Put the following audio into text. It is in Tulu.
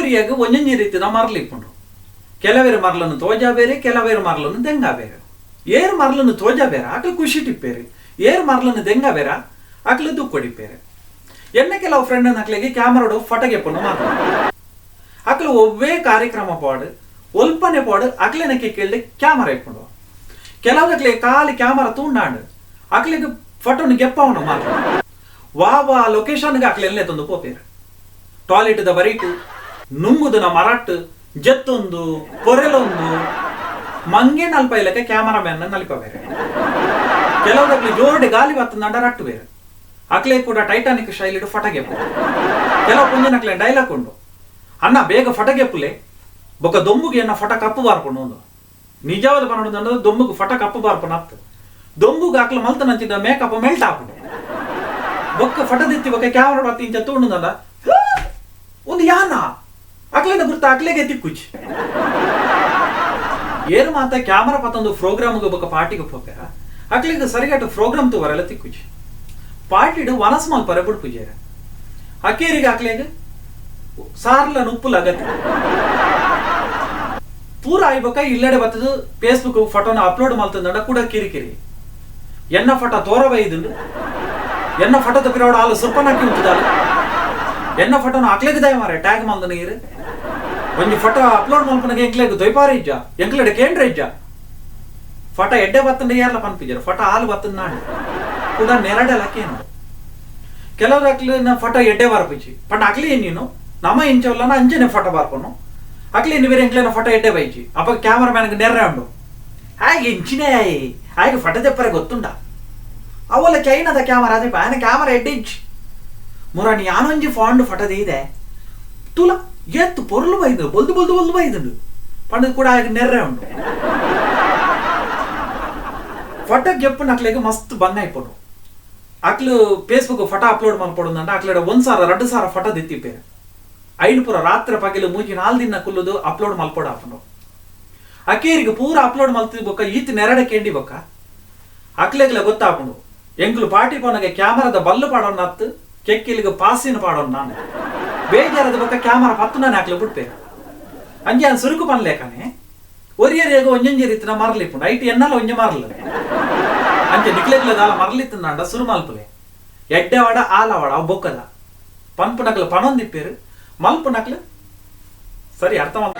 ಒರಿಯೊರಿಯಗ್ ಒಂಜೊಂಜಿ ರೀತಿದ ಮರ್ಲ್ ಇಪ್ಪುಂಡು. ಕೆಲವೆರ್ ಮರ್ಲನ್ ತೋಜಾಬೆರ್, ಕೆಲವೆರ್ ಮರ್ಲನ್ ದೆಂಗಾಬೆರ್. ಏರ್ ಮರ್ಲನ್ ತೋಜಾಬೆರಾ ಅಕ್ಲ್ ಖುಷಿಟ್ ಇಪ್ಪೆರ್, ಏರ್ ಮರ್ಲನ್ ದೆಂಗಾಬೆರಾ ಅಕ್ಲ್ ದುಕ್ಕೊಡಿಪ್ಪೆರ್. ಎನ್ನ ಕೆಲವು ಫ್ರೆಂಡ್ ನಕ್ಲೆಗ್ ಕ್ಯಾಮರಾಡ್ ಫೋಟೋ ಗೆಪ್ಪುನು ಮರ್ಲ್. ಅಕ್ಲ್ ಒವ್ವೇ ಕಾರ್ಯಕ್ರಮ ಪೋವಡ್ ಒಲ್ಪನೆ ಪೋವಡ್ ಅಕ್ಲೆನ ಕೆಕ್ಕಿಲ್ಡ್ ಕ್ಯಾಮರಾ ಇಪ್ಪುಂಡು. ಕೆಲವುದಕ್ಲೆಗ್ ಖಾಲಿ ಕ್ಯಾಮರಾ ತೂಂಡಾಂಡ್ ಅಕ್ಲೆಗ್ ಫೋಟೋನ್ ಗೆಪ್ಪಾವುನ ಮರ್ಲ್. ವಾ ವಾ ಲೊಕೇಶನ್ಗ್ ಅಕ್ಲೆನ್ ಲೆತೊಂದು ಪೋಪೆರ್. ಟಾಯ್ಲೆಟ್ ದ ಬರಿಟ್, ನುಂಗುದನ ಮರಟ್ ಜೆತ್ತೊಂದು ಪೊರೆಲೊಂದು ಮಂಗೆ ನಲ್ಪೈಲೆಕ ಕ್ಯಾಮರಾ ಮ್ಯಾನ್ ನಲಿಪವೆರ್. ಕೆಲವುದಕ್ಲೆ ಜೋರುಡೆ ಗಾಲಿ ಬತ್ತುಂದಾಂಡ ರಟ್ಟುವೆರ್. ಅಕ್ಲೆಗ್ ಕೂಡ ಟೈಟಾನಿಕ್ ಶೈಲಿಡ್ ಫೋಟೋ ಗೆಪ್ಪು. ಕೆಲವು ಪೊಂಜೆನಕ್ಲೆನ ಡೈಲಾಗ್ ಉಂಡು, ಅಣ್ಣ ಬೇಗ ಫೋಟೋ ಗೆಪ್ಪುಲೆ ಬೊಕ್ಕ ದೊಂಬುಗು ಎನ್ನ ಫೋಟೋ ಕಪ್ಪು ಬಾರ್ಪುಂಡು ಉಂದು. ನಿಜವಾದ ಪನೊಡು ದೊಂಬುಗು ಫೋಟೋ ಕಪ್ಪು ಬಾರ್ಪುನ ಅತ್ತು, ದೊಂಬುಗು ಅಕ್ಲು ಮಲ್ತನಂಚಿನ ಮೇಕಪ್ ಮೆಲ್ಟ್ ಆಪುಂಡು. ಬೊಕ್ಕ ಫೋಟೋ ದಿತ್ತಿ ಬೊಕ್ಕ ಕ್ಯಾಮರಾ ಬತ್ತಿ ಇಂಚ ತೂಂಡುಂಡ ಒಂದು ಯಾನ ಅಕ್ಲೆನ ಗುರ್ತ ಅಕ್ಲೆಗೆ ತಿಕ್ಕುಜಿ. ಏರು ಮಾತ ಕ್ಯಾಮರಾ ಪತ್ತೊಂದು ಪ್ರೋಗ್ರಾಮ್ಗ್ ಬೊಕ್ಕ ಪಾರ್ಟಿಗ್ ಪೋಪೆರ ಅಕ್ಲೆಗ್ ಸರಿಗಟ್ಟು ಪ್ರೋಗ್ರಾಮ್ ತೂವರೆಲ್ಲ ತಿಕ್ಕುಜಿ. ಪಾರ್ಟಿಡ್ ವನಸ್ ಮಲ್ಪರೆ ಬುಡ್ಪುಜೆರ್. ಅಕೇರಿಗೆ ಅಕ್ಲೆಗ್ ಸಾರ್ಲ ನುಪ್ಪುಲ ಅಗತ್ಯ ಪೂರ ಆಯಿ ಬೊಕ್ಕ ಇಲ್ಲಡೆ ಬತ್ತದು ಫೇಸ್ಬುಕ್ ಫೋಟೋನ ಅಪ್ಲೋಡ್ ಮಲ್ತಂಡ ಕೂಡ ಕಿರಿಕಿರಿ. ಎನ್ನ ಫೋಟೋ ತೋರ ಬೈದುಂಡು, ಎನ್ನ ಫೋಟೋದ ಪಿರವಡ ಆಲು ಸುರ್ಪನಾಕಿ ಉಂತುದಾಲು, ಎನ್ನ ಫೋಟೋನ ಅಕ್ಲೆಗ್ ದಯ ಮಾರೆ ಟ್ಯಾಗ್ ಮಲ್ದ ನೀರು, ಒಂಜಿ ಫೋಟೋ ಅಪ್ಲೋಡ್ ಮಲ್ಪನಗ ಎಂಕ್ಲೆಗ್ ದೊಯ್ಪಾರ ಇಜ್ಜ, ಎಂಕ್ಲೆಡ ಕೇಂದ್ರ ಇಜ್ಜ, ಫೋಟೋ ಎಡ್ಡೆ ಬತ್ತಂಡ ಏರ್ಲ ಪನ್ಪಿಜರು, ಫೋಟೋ ಆಲು ಬತ್ತಂಡ ನಾಡು ಕೂಡ ನೆರಡಲ ಕೇನು. ಕೆಲವ್ರು ಅಕ್ಲೆನ ಫೋಟೋ ಎಡ್ಡೆ ಬಾರ್ಪುಜಿ ಪಂಡ ಅಕ್ಲೆ ನೀನು ನಮ್ಮ ಇಂಚವಲ್ಲನ ಅಂಚನೆ ಫೋಟೋ ಬಾರ್ಪನು, ಅಕ್ಲೆ ಇನ್ನು ಬೇರೆ ಎಂಕ್ಲೆನ ಫೋಟೋ ಎಡ್ಡೆ ಬೈಜಿ. ಅಪ್ಪ ಕ್ಯಾಮರಾ ಮ್ಯಾನ್ಗೆ ನೆರ್ರೆ ಉಂಡು, ಹಾಗೆ ಇಂಚಿನೇ ಹಾಗೆ ಫೋಟೋ ತೆಪ್ಪರೆ ಗೊತ್ತುಂಡ, ಅವಲ್ಲ ಚೈನಾದ ಕ್ಯಾಮರಾ ಅದೇ ಆಯನ ಕ್ಯಾಮರಾ ಎಡ್ಡೆ ಇಂಚಿ ಮುರಾಣಿ ಯಾನೊಂಜಿ ಫಾಂಡ್ ಫೋಟೋ ಇದೆ ತುಲ ಎತ್ತು ಪೊರ್ಲು ಬೈದು ಬೊಲ್ದು ಬೊಲ್ದು ಬೊಲ್ದು ಬೈದುಂಡು ಪಂಡ ಕೂಡ ಆಗ ನೆರ್ರೆ ಉಂಡು. ಫೋಟೋ ಗೆಪ್ಪು ನಕ್ಲೆಗ್ ಮಸ್ತ್ ಬಂಗ ಇಪ್ಪುಂಡು. ಅಕ್ಲು Facebook photo upload ಮಲ್ಪೊಡು ಅಕ್ಲೆಡ 1,000 2,000 photo ದಿತ್ತಿಪ್ಪೇರು. ಐನು ಪೂರ ರಾತ್ರಿ ಪಗಲು ಮೂಜಿ 4 ದಿನ ಕುಲ್ಲುದು ಅಪ್ಲೋಡ್ ಮಲ್ಪೊಡು ಆಪುಂಡು. ಅಕೇರಿಗೆ ಪೂರ ಅಪ್ಲೋಡ್ ಮಲ್ತಿ ಬೊಕ್ಕ ಈತ್ ನೆರಡೆ ಕೇಂಡಿ ಬೊಕ್ಕ ಅಕ್ಲೆಗ್ಲ ಗೊತ್ತಾಪುಂಡು ಎಂಕ್ಲು ಪಾರ್ಟಿ ಪೋನಗೆ ಕ್ಯಾಮರಾದ ಬಲ್ಲು ಪಾಡೋಣ ಅತ್ತು ಕೆಕ್ಕಿಲಿಗೆ ಪಾಸಿನ ಪಾಡೋಣ ನಾನು ಬೇಜಾರದ ಬೊಕ್ಕ ಕ್ಯಾಮರಾ ಪತ್ತು ನಾನು ಅಕ್ಲೆ ಬಿಡ್ಪೇರು. ಅಂಜೆ ಸುರುಕು ಪನ್ಲೇಕಾನೆ ಒರಿಯರಿಯಾಗ ಒಂಜೊಂಜಿ ರೀತಿನ ಮರಲಿಪ್ಪುಂಡು ಐಟ್ ಎನ್ನಲ ಒಂಜಿ ಮರಲು ಅಂಚೆ ನಿಕ್ಲೆಗ್ಲ ದಾಲ ಮರಲಿತ್ತಂಡ ಸುರು ಮಲ್ಪುಲೆ ಎಡ್ಡೆವಾಡ ಆಲವಾಡ ಅವು ಬೊಕ್ಕದ ಪನ್ಪುನಕ್ಲು ಪನೊಂದಿಪ್ಪೇರು ಮಲ್ಪುನಕ್ಲು ಸರಿ ಅರ್ಥ ಮಲ್ಪ.